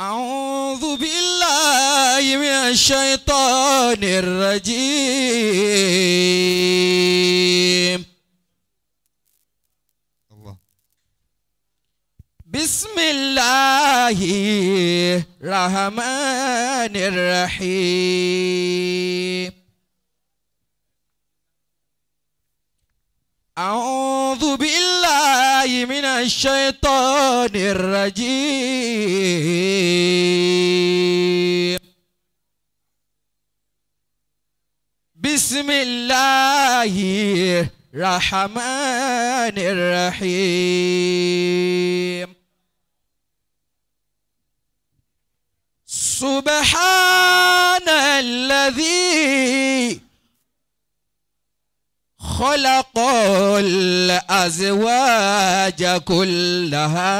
أعوذ بالله من الشيطان الرجيم. الله. بسم الله الرحمن الرحيم. أعوذ بالله من الشيطان الرجيم. بسم الله الرحمن الرحيم. سبحان الذي خلق الأزواج كلها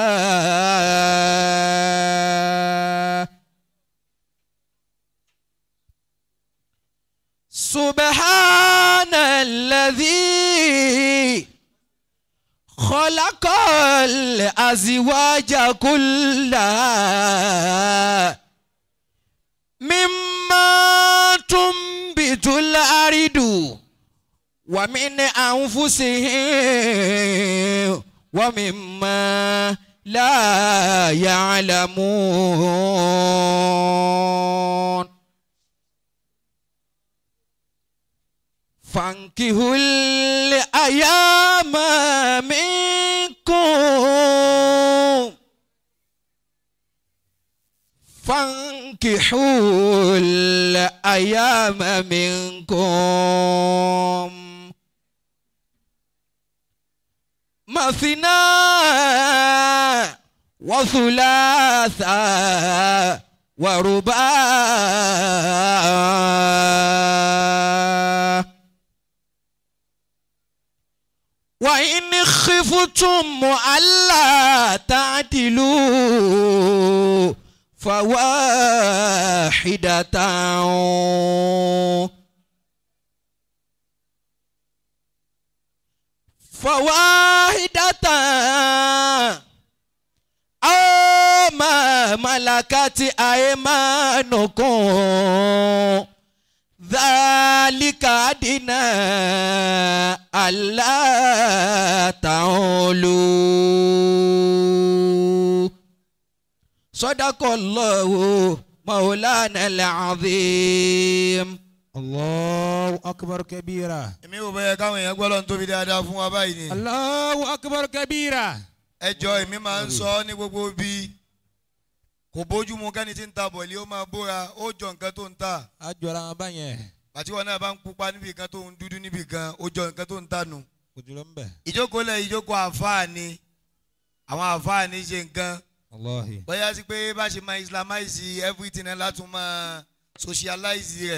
سبحان الذي خلق الأزواج كلها مما تنبت الأرض ومن أنفسهم ومما لا يعلمون. فانكحوا الأيام منكم فانكحوا الأيام منكم مثنى وثلاث ورباع وإن خفتم ألا تعدلوا فواحدة فواحدة أو ما ملكت أيمانكم ذلك أدنى ألا تعولوا. صدق الله مولانا العظيم. Allahu akbar kabira. Èmi ò bẹ́ẹ̀ káwọn èèyàn gbọ́ lọ́n tóbi dáadáa fún wa báyìí ni. Allahu akbar kabira. Ẹ jọ èmi máa ń sọ ní gbogbo bí kò bójú mu kẹ́ni tí ń ta bọ̀lì ó máa bóra ó jọ nǹkan tó ń ta. A jọra wọn báyẹn. Àti wọn náà bá ń pupa níbi kan tó ń dúdú níbi kan ó jọ nǹkan tó ń ta nù. Kò jùlọ ń bẹ̀. Ìjókòó lẹ̀ ìjókòó àfáà ni àwọn àfáà ni ṣe nǹkan. Wallahi. Bóyá sí pé bá ṣe máa islamize everything náà látún máa socialize rẹ̀.